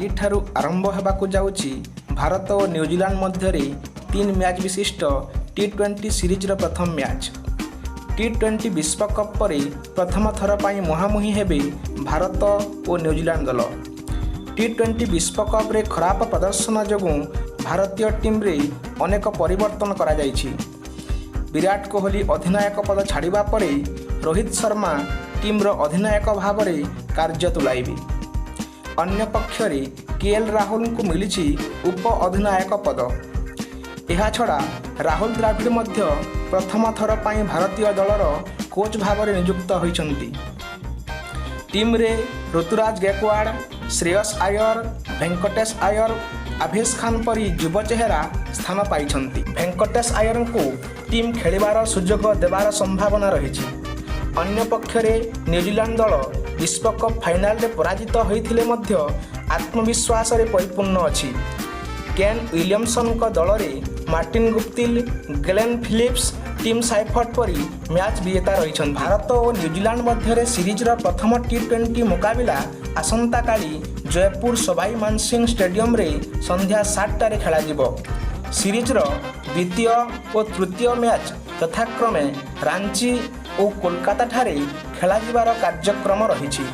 କାଲିଠାରୁ ଆରମ୍ଭ ହେବାକୁ ଯାଉଛି ଭାରତ ଓ ନ୍ୟୁଜିଲାଣ୍ଡ ମଧ୍ୟରେ ତିନି ମ୍ୟାଚ୍ ବିଶିଷ୍ଟ ଟି-20 ସିରିଜର ପ୍ରଥମ ମ୍ୟାଚ୍। ଟି-20 ବିଶ୍ୱକପ୍ ପରେ ପ୍ରଥମ ଥର ପାଇଁ ମୁହାଁମୁହିଁ ହେବେ ଭାରତ ଓ ନ୍ୟୁଜିଲାଣ୍ଡ ଦଳ। ଟି-20 ବିଶ୍ୱକପ୍ରେ ଖରାପ ପ୍ରଦର୍ଶନ ଯୋଗୁଁ ଭାରତୀୟ ଟିମ୍ରେ ଅନେକ ପରିବର୍ତ୍ତନ କରାଯାଇଛି। ବିରାଟ କୋହଲି ଅଧିନାୟକ ପଦ ଛାଡ଼ିବା ପରେ ରୋହିତ ଶର୍ମା ଟିମ୍ର ଅଧିନାୟକ ଭାବରେ କାର୍ଯ୍ୟ ତୁଲାଇବେ। ଅନ୍ୟପକ୍ଷରେ କେଏଲ୍ ରାହୁଲଙ୍କୁ ମିଳିଛି ଉପ ଅଧିନାୟକ ପଦ। ଏହାଛଡ଼ା ରାହୁଲ ଦ୍ରାବିଡ଼ ମଧ୍ୟ ପ୍ରଥମ ଥର ପାଇଁ ଭାରତୀୟ ଦଳର କୋଚ୍ ଭାବରେ ନିଯୁକ୍ତ ହୋଇଛନ୍ତି। ଟିମ୍ରେ ଋତୁରାଜ ଗେକୱାଡ଼, ଶ୍ରେୟସ ଆୟର, ଭେଙ୍କଟେଶ ଆୟର, ଆଭେଶ ଖାନ ପରି ଯୁବ ଚେହେରା ସ୍ଥାନ ପାଇଛନ୍ତି। ଭେଙ୍କଟେଶ ଆୟରଙ୍କୁ ଟିମ୍ ଖେଳିବାର ସୁଯୋଗ ଦେବାର ସମ୍ଭାବନା ରହିଛି। ଅନ୍ୟପକ୍ଷରେ ନ୍ୟୁଜିଲାଣ୍ଡ ଦଳ ବିଶ୍ୱକପ୍ ଫାଇନାଲରେ ପରାଜିତ ହୋଇଥିଲେ ମଧ୍ୟ ଆତ୍ମବିଶ୍ୱାସରେ ପରିପୂର୍ଣ୍ଣ ଅଛି। କେନ୍ ୱିଲିୟମସନଙ୍କ ଦଳରେ Martin Guptill, Glenn Phillips, Tim Seifert ପରି ମ୍ୟାଚ୍ ବିଜେତା ରହିଛନ୍ତି। ଭାରତ ଓ ନ୍ୟୁଜିଲାଣ୍ଡ ମଧ୍ୟରେ ସିରିଜର ପ୍ରଥମ ଟି-20 ମୁକାବିଲା ଆସନ୍ତାକାଲି ଜୟପୁର ସବାଇ ମାନସିଂ ଷ୍ଟାଡିୟମରେ ସନ୍ଧ୍ୟା 7ଟାରେ ଖେଳାଯିବ। ସିରିଜର ଦ୍ୱିତୀୟ ଓ ତୃତୀୟ ମ୍ୟାଚ୍ ଯଥାକ୍ରମେ ରାଞ୍ଚି ଓ କୋଲକାତାଠାରେ ଖେଳାଯିବାର କାର୍ଯ୍ୟକ୍ରମ ରହିଛି।